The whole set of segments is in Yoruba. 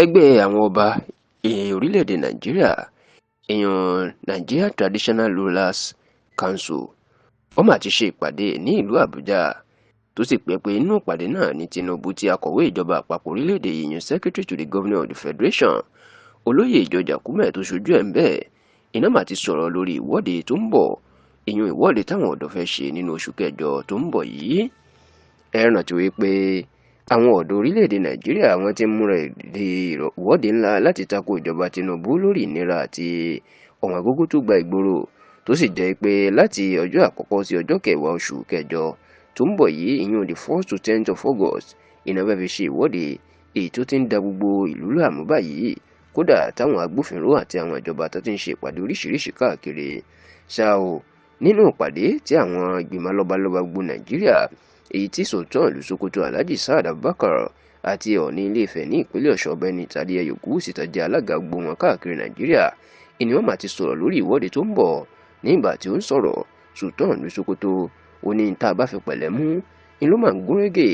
Ẹgbẹ́ àwọn ọba orílẹ̀-èdè Nàìjíríà, èèyàn Nigeria Traditional Rulers Council, wọ́n mà ti ṣe ìpàdé ní ìlú Àbújá, tó sì pẹ́ pé inú ìpàdé náà ní Tinubu tí akọ̀wé ìjọba àpapọ̀ orílẹ̀-èdè yìí, Secretary to the Governor of the Federation, Olóyè George Akume, tó ṣojú ẹ̀ ń bẹ́ẹ̀ iná mà ti sọ̀rọ̀ lórí ìwọ́de tó ń bọ̀, ìyún ìwọ́de táwọn ọ̀dọ́ fẹ́ ṣe nínú oṣù kẹjọ tó ń bọ̀ yìí. Ẹ rántí wípé àwọn ọ̀dọ́ orílẹ̀-èdè Nàìjíríà, wọ́n ti ń múra de ìwọ́de ńlá láti tako ìjọba Tinubu lórí ìnira àti ọ̀wọ́n gógó tó gba ìgboro, tó sì jẹ́ pé láti ọjọ́ àkọ́kọ́ sí ọjọ́ kẹwàá oṣù kẹjọ tó ń bọ̀ yìí, ìyún the 1st to 10th of August, iná fẹ́ fi ṣe ìwọ́de èyí tó ti ń da gbogbo ìlú láàmú báyìí. Kódà táwọn agbófinró àti àwọn ìjọba tó ti ń ṣe ìpàdé oríṣiríṣi káàkiri. Ṣá o, nínú ìpàdé tí àwọn ìgbìmọ̀ lọ́balọ́ba gbogbo Nàìjíríà, èyí tí Sultan ìlú Sokoto, Alhaji Saad Abubakar, àti Ọọ̀ni Ilé-Ifẹ̀ ní ìpínlẹ̀ Ọ̀ṣun, Ọ̀gbẹ́ni Adéyẹyè Ògúnwùsì, tó jẹ́ alága gbogbo wọn káàkiri Nàìjíríà, ìní wọn mà ti sọ̀rọ̀ lórí ìwọ́de tó ń bọ̀. Nígbà tí ó ń sọ̀rọ̀, Sultan ìlú Sokoto, ó ní tá a bá fi pẹ̀lẹ́ mú ni ló máa ń gúnrégé,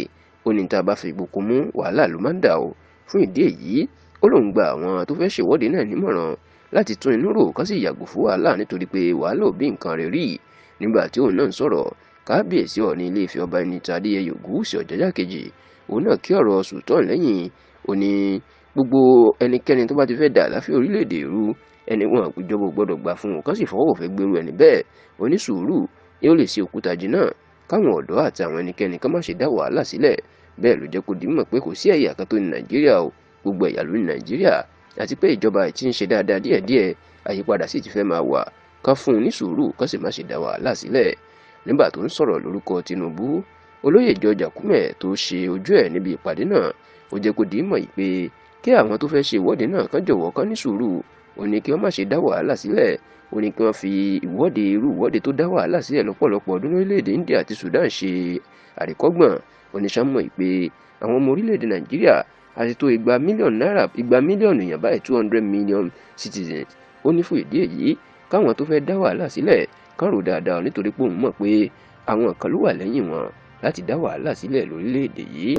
ó ní tá a bá fi ìgbòkun mú, wàhálà ló máa ń dà o. Fún ìdí èyí, ó lóun gba àwọn tó fẹ́ ṣèwọ́de náà nímọ̀ràn láti tún inú rò kán sì yàgò fún wàhálà, nítorí pé wàhálà ò bí nǹkan rẹ̀ rí. Nígbà tí òun náà ń sọ̀rọ̀, Kábíyèsí Ọọ̀ni Ilé-Ifẹ̀, Ọba Ẹnìtàn Adéyẹyè Ògúnwùsì Ọ̀jájá kejì, òun náà kí ọ̀rọ̀ Sultan lẹ́yìn. Ó ní gbogbo ẹnikẹ́ni tó bá ti fẹ́ dà àlàáfíà orílẹ̀-èdè rú, ẹni wọn ìjọba ò gbọ́dọ̀ gbà fún un, kán sì fọwọ́ òfin gbèrú ẹni bẹ́ẹ̀. Onísùúrù yóò lè ṣe òkúta jìnnà, káwọn ọ̀dọ́ àti àwọn ẹnikẹ́ni kán má ṣe dá wàhálà sílẹ̀. Bẹ́ẹ̀ ló jẹ́ kó di mọ̀ pé kò sí ẹ̀yà kan tó ní Nàìjíríà o, gbogbo ẹ̀yà ló ní Nàìjíríà, àti pé ìjọba ti ń ṣe dáadáa díẹ̀díẹ̀, àyípadà sì ti fẹ́ máa wà, ká fún un ní sùúrù, kán sì má ṣe dá wàhálà sílẹ̀. Nígbà tó ń sọ̀rọ̀ lórúkọ Tinubu, Olóyè George Akume tó ṣe ojú ẹ̀ níbi ìpàdé náà, ó jẹ́ kó di mọ̀ pé kí àwọn tó fẹ́ ṣe ìwọ́de náà kán jọ̀wọ́ kán ní sùúrù. Ó ní kí wọ́n má ṣe dá wàhálà sílẹ̀. Ó ní kí wọ́n fi ìwọ́de, irú ìwọ́de tó dá wàhálà sílẹ̀ lọ́pọ̀lọpọ̀ ọdún lórílẹ̀‐èdè India àti Sudan ṣe àríkọ́gbọ̀n. Oníṣàmọ̀ pé àwọn ọmọ orílẹ̀‐èdè Nàìjíríà àti tó 200 mílíọ̀nù náírà, 200 mílíọ̀nù èèyàn báyìí, 200 million citizens. Ó ní fún ìdí èyí, káwọn tó fẹ́ dá wàhálà sílẹ̀ kán rò dáadáa, nítorí pé òun mọ̀ pé àwọn kan ló wà lẹ́yìn wọn láti dá wàhálà sílẹ̀ lórílẹ̀‐èdè yìí.